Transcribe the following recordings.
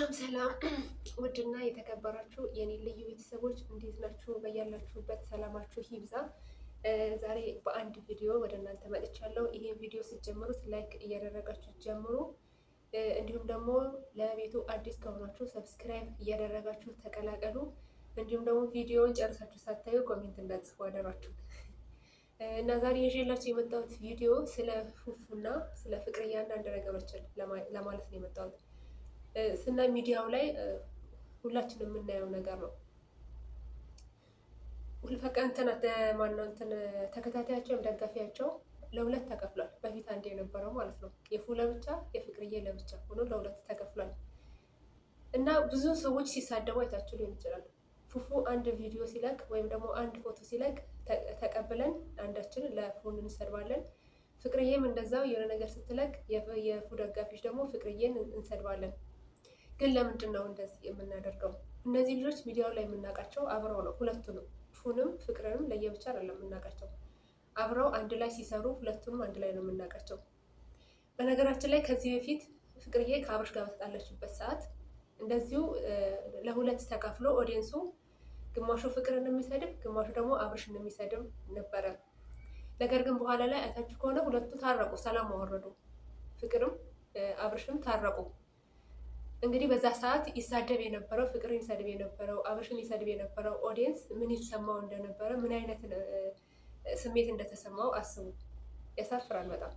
ሰላም ሰላም ውድና የተከበራችሁ የኔ ልዩ ቤተሰቦች እንዴት ናችሁ? በያላችሁበት ሰላማችሁ ይብዛ። ዛሬ በአንድ ቪዲዮ ወደ እናንተ መጥቻለሁ። ይሄን ቪዲዮ ስትጀምሩት like እያደረጋችሁ ጀምሩ። እንዲሁም ደግሞ ለቤቱ አዲስ ከሆናችሁ subscribe እያደረጋችሁ ተቀላቀሉ። እንዲሁም ደግሞ ቪዲዮውን ጨርሳችሁ ሳታዩ comment እንዳትጽፉ አደራችሁ። እና ዛሬ ይዤላችሁ የመጣሁት ቪዲዮ ስለ ፉፉና ስለ ፍቅርዬ አንዳንድ ነገሮችን ለማለት ነው የመጣሁት። ስና ሚዲያው ላይ ሁላችንም የምናየው ነገር ነው። ሁልፈቀ እንትን ማነው እንትን ተከታታያቸው ወይም ደጋፊያቸው ለሁለት ተከፍሏል። በፊት አንድ የነበረው ማለት ነው። የፉ ለብቻ የፍቅርዬ ለብቻ ሆኖ ለሁለት ተከፍሏል። እና ብዙ ሰዎች ሲሳደቡ አይታችሁ ሊሆን ይችላል። ፉፉ አንድ ቪዲዮ ሲለቅ ወይም ደግሞ አንድ ፎቶ ሲለቅ ተቀብለን አንዳችን ለፉን እንሰድባለን። ፍቅርዬም እንደዛው የሆነ ነገር ስትለቅ የፉ ደጋፊዎች ደግሞ ፍቅርዬን እንሰድባለን። ግን ለምንድን ነው እንደዚህ የምናደርገው? እነዚህ ልጆች ሚዲያው ላይ የምናውቃቸው አብረው ነው። ሁለቱንም ፉንም ፍቅርንም ለየብቻ አይደለም የምናውቃቸው፣ አብረው አንድ ላይ ሲሰሩ ሁለቱንም አንድ ላይ ነው የምናውቃቸው። በነገራችን ላይ ከዚህ በፊት ፍቅርዬ ከአብርሽ ጋር በተጣላችበት ሰዓት እንደዚሁ ለሁለት ተካፍሎ audience ኡ ግማሹ ፍቅርን የሚሰድብ ግማሹ ደግሞ አብርሽን የሚሰድብ ነበረ። ነገር ግን በኋላ ላይ አይታችሁ ከሆነ ሁለቱ ታረቁ፣ ሰላም አወረዱ። ፍቅርም አብርሽም ታረቁ። እንግዲህ በዛ ሰዓት ይሳደብ የነበረው ፍቅርን ይሰድብ የነበረው አብርሽን ይሰድብ የነበረው audience ምን ይሰማው እንደነበረ ምን አይነት ስሜት እንደተሰማው አስቡ። ያሳፍራል በጣም።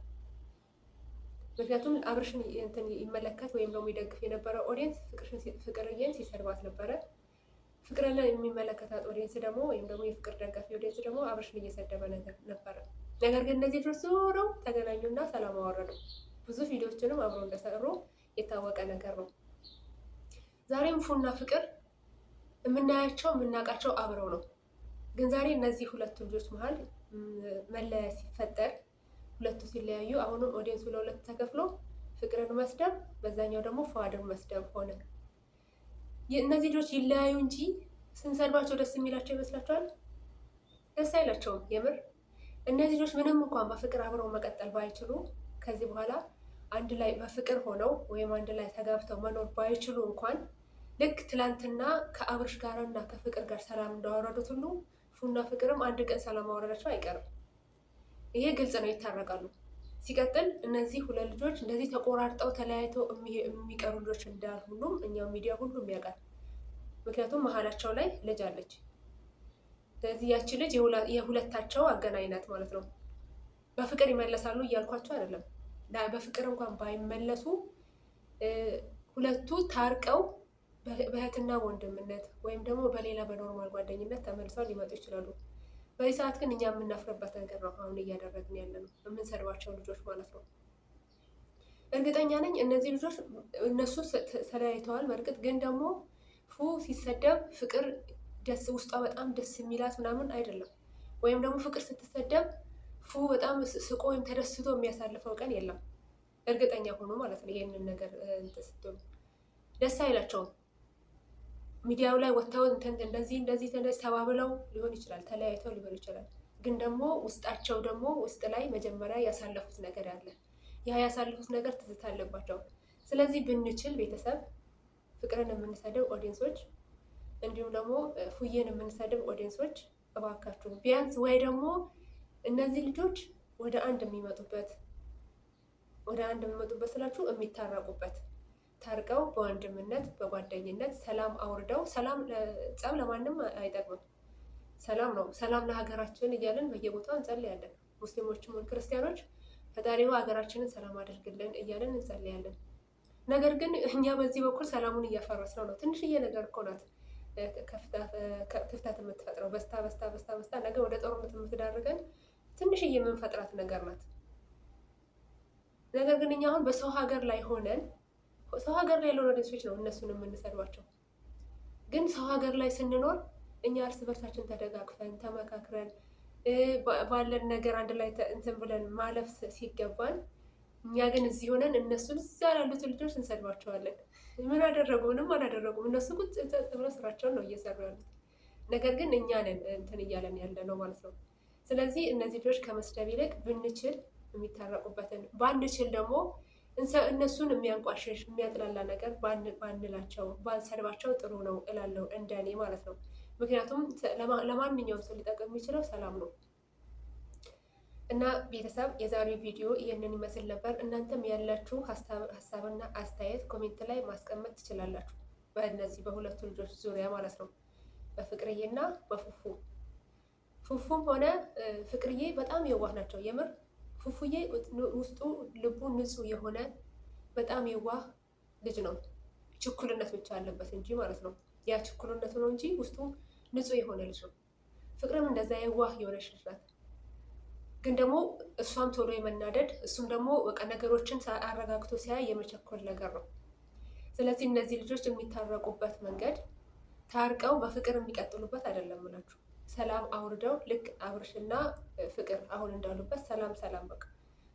ምክንያቱም አብርሽን እንትን ይመለከት ወይም ደግሞ ይደግፍ የነበረው audience ፍቅርዬን ሲሰድባት ነበረ። ፍቅርን የሚመለከታት audience ደግሞ ወይም ደግሞ የፍቅር ደጋፊ audience ደግሞ አብርሽን እየሰደበ ነበረ። ነገር ግን እነዚህ ድረስ ዞረው ተገናኙና ሰላም አወረዱ። ብዙ ቪዲዮዎችንም አብረው እንደሰሩ የታወቀ ነገር ነው። ዛሬም ፉና ፍቅር የምናያቸው የምናውቃቸው አብረው ነው። ግን ዛሬ እነዚህ ሁለቱ ልጆች መሀል መለያ ሲፈጠር ሁለቱ ሲለያዩ አሁንም audience ኡ ለሁለት ተከፍሎ ፍቅርን መስደብ፣ በዛኛው ደግሞ ፉአድን መስደብ ሆነ። እነዚህ ልጆች ይለያዩ እንጂ ስንሰድባቸው ደስ የሚላቸው ይመስላችኋል? ደስ አይላቸውም። የምር እነዚህ ልጆች ምንም እንኳን በፍቅር አብረው መቀጠል ባይችሉ ከዚህ በኋላ አንድ ላይ በፍቅር ሆነው ወይም አንድ ላይ ተጋብተው መኖር ባይችሉ እንኳን ልክ ትላንትና ከአብርሽ ጋር እና ከፍቅር ጋር ሰላም እንዳወረዱት ሁሉ ፉና ፍቅርም አንድ ቀን ሰላም ማውረዳቸው አይቀርም። ይሄ ግልጽ ነው፣ ይታረቃሉ። ሲቀጥል እነዚህ ሁለት ልጆች እንደዚህ ተቆራርጠው ተለያይተው የሚቀሩ ልጆች እንዳልሆኑም እኛው ሚዲያ ሁሉም ያውቃል። ምክንያቱም መሀላቸው ላይ ልጅ አለች። ስለዚህ ያቺ ልጅ የሁለታቸው አገናኝ ናት ማለት ነው። በፍቅር ይመለሳሉ እያልኳቸው አይደለም። በፍቅር እንኳን ባይመለሱ ሁለቱ ታርቀው በእህትና ወንድምነት ወይም ደግሞ በሌላ በ normal ጓደኝነት ተመልሰው ሊመጡ ይችላሉ። በዚህ ሰዓት ግን እኛ የምናፍርበት ነገር ነው አሁን እያደረግን ያለ ነው፣ የምንሰድባቸው ልጆች ማለት ነው። እርግጠኛ ነኝ እነዚህ ልጆች እነሱ ተለያይተዋል። በእርግጥ ግን ደግሞ ፉ ሲሰደብ ፍቅር ደስ ውስጧ በጣም ደስ የሚላት ምናምን አይደለም። ወይም ደግሞ ፍቅር ስትሰደብ ፉ በጣም ስቆ ወይም ተደስቶ የሚያሳልፈው ቀን የለም። እርግጠኛ ሆኖ ማለት ነው። ይሄንን ነገር ስትሉ ደስ አይላቸውም። ሚዲያው ላይ ወጥተው እንትን እንደዚህ እንደዚህ እንደዚህ ተባብለው ሊሆን ይችላል፣ ተለያይተው ሊሆን ይችላል። ግን ደግሞ ውስጣቸው ደግሞ ውስጥ ላይ መጀመሪያ ያሳለፉት ነገር አለ። ያ ያሳለፉት ነገር ትዝታ አለባቸው። ስለዚህ ብንችል ቤተሰብ ፍቅርን የምንሰድብ audience ኦች፣ እንዲሁም ደግሞ ፉዬን የምንሰድብ audience ኦች እባካችሁ ቢያንስ ወይ ደግሞ እነዚህ ልጆች ወደ አንድ የሚመጡበት ወደ አንድ የሚመጡበት ስላችሁ የሚታረቁበት ታርቀው በወንድምነት በጓደኝነት ሰላም አውርደው ሰላም ጸብ ለማንም አይጠቅምም። ሰላም ነው። ሰላም ለሀገራችን እያለን በየቦታው እንጸልያለን። ሙስሊሞችም ሆን ክርስቲያኖች ፈጣሪው ሀገራችንን ሰላም አድርግልን እያለን እንጸልያለን። ነገር ግን እኛ በዚህ በኩል ሰላሙን እያፈረስነው ነው። ትንሽዬ ነገር እኮ ናት ክፍተት የምትፈጥረው በስታ በስታ በስታ በስታ ነገ ወደ ጦርነት የምትዳርገን ትንሽዬ የምንፈጥራት ነገር ናት። ነገር ግን እኛ አሁን በሰው ሀገር ላይ ሆነን ሰው ሀገር ላይ ያለው audience ኦች ነው እነሱን የምንሰድባቸው። ግን ሰው ሀገር ላይ ስንኖር እኛ እርስ በርሳችን ተደጋግፈን ተመካክረን ባለን ነገር አንድ ላይ እንትን ብለን ማለፍ ሲገባን እኛ ግን እዚህ ሆነን እነሱን እዛ ያሉትን ልጆች እንሰድባቸዋለን። ምን አደረጉ? ምንም አላደረጉም። እነሱ ቁጭ ጸጥ ብለው ስራቸውን ነው እየሰሩ ያሉት። ነገር ግን እኛ ነን እንትን እያለን ያለ ነው ማለት ነው። ስለዚህ እነዚህ ልጆች ከመስደብ ይልቅ ብንችል የሚታረቁበትን ባንችል ደግሞ እነሱን የሚያንቋሽሽ የሚያጥላላ ነገር ባንላቸው ባንሰድባቸው ጥሩ ነው እላለሁ፣ እንደኔ ማለት ነው። ምክንያቱም ለማንኛውም ሰው ሊጠቅም የሚችለው ሰላም ነው። እና ቤተሰብ፣ የዛሬው ቪዲዮ ይህንን ይመስል ነበር። እናንተም ያላችሁ ሀሳብና አስተያየት comment ላይ ማስቀመጥ ትችላላችሁ። በእነዚህ በሁለቱ ልጆች ዙሪያ ማለት ነው፣ በፍቅርዬና በፉፉ። ፉፉም ሆነ ፍቅርዬ በጣም የዋህ ናቸው። የምር ፉፉዬ ውስጡ ልቡ ንጹሕ የሆነ በጣም የዋህ ልጅ ነው። ችኩልነት ብቻ አለበት እንጂ ማለት ነው። ያ ችኩልነቱ ነው እንጂ ውስጡ ንጹሕ የሆነ ልጅ ነው። ፍቅርም እንደዛ የዋህ የሆነች ልጅ ናት። ግን ደግሞ እሷም ቶሎ የመናደድ፣ እሱም ደግሞ በቃ ነገሮችን አረጋግቶ ሲያይ የመቸኮል ነገር ነው። ስለዚህ እነዚህ ልጆች የሚታረቁበት መንገድ ታርቀው በፍቅር የሚቀጥሉበት አይደለም እላችሁ። ሰላም አውርደው ልክ አብርሽና ፍቅር አሁን እንዳሉበት ሰላም ሰላም በቃ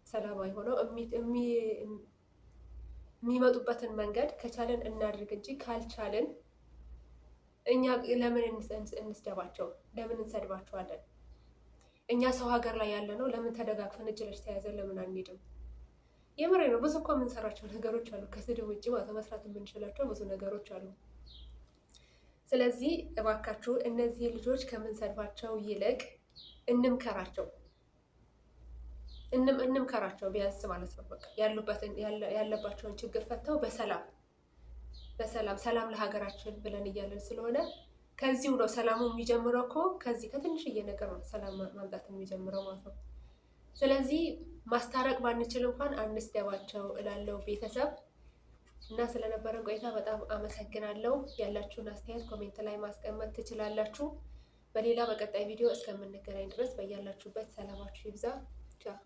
ሰላማዊ ሆነው የሚመጡበትን መንገድ ከቻልን እናድርግ እንጂ ካልቻልን እኛ ለምን እንስደባቸው? ለምን እንሰድባቸዋለን? እኛ ሰው ሀገር ላይ ያለ ነው። ለምን ተደጋግፈን እጅ ለእጅ ተያይዘን ለምን አንሄድም? የምሬ ነው። ብዙ እኮ የምንሰራቸው ነገሮች አሉ፣ ከስድብ ውጭ ማለት መስራት የምንችላቸው ብዙ ነገሮች አሉ። ስለዚህ እባካችሁ እነዚህ ልጆች ከምንሰድባቸው ይልቅ እንምከራቸው፣ እንምከራቸው ቢያንስ ማለት ነው። በቃ ያሉበትን ያለባቸውን ችግር ፈተው በሰላም በሰላም፣ ሰላም ለሀገራችን ብለን እያለን ስለሆነ ከዚሁ ነው ሰላሙ የሚጀምረው እኮ፣ ከዚህ ከትንሽዬ ነገር ነው ሰላም ማምጣት የሚጀምረው ማለት ነው። ስለዚህ ማስታረቅ ባንችል እንኳን አንስደባቸው እላለሁ ቤተሰብ። እና ስለነበረን ቆይታ በጣም አመሰግናለሁ። ያላችሁን አስተያየት comment ላይ ማስቀመጥ ትችላላችሁ። በሌላ በቀጣይ ቪዲዮ እስከምንገናኝ ድረስ በያላችሁበት ሰላማችሁ ይብዛ። ቻው።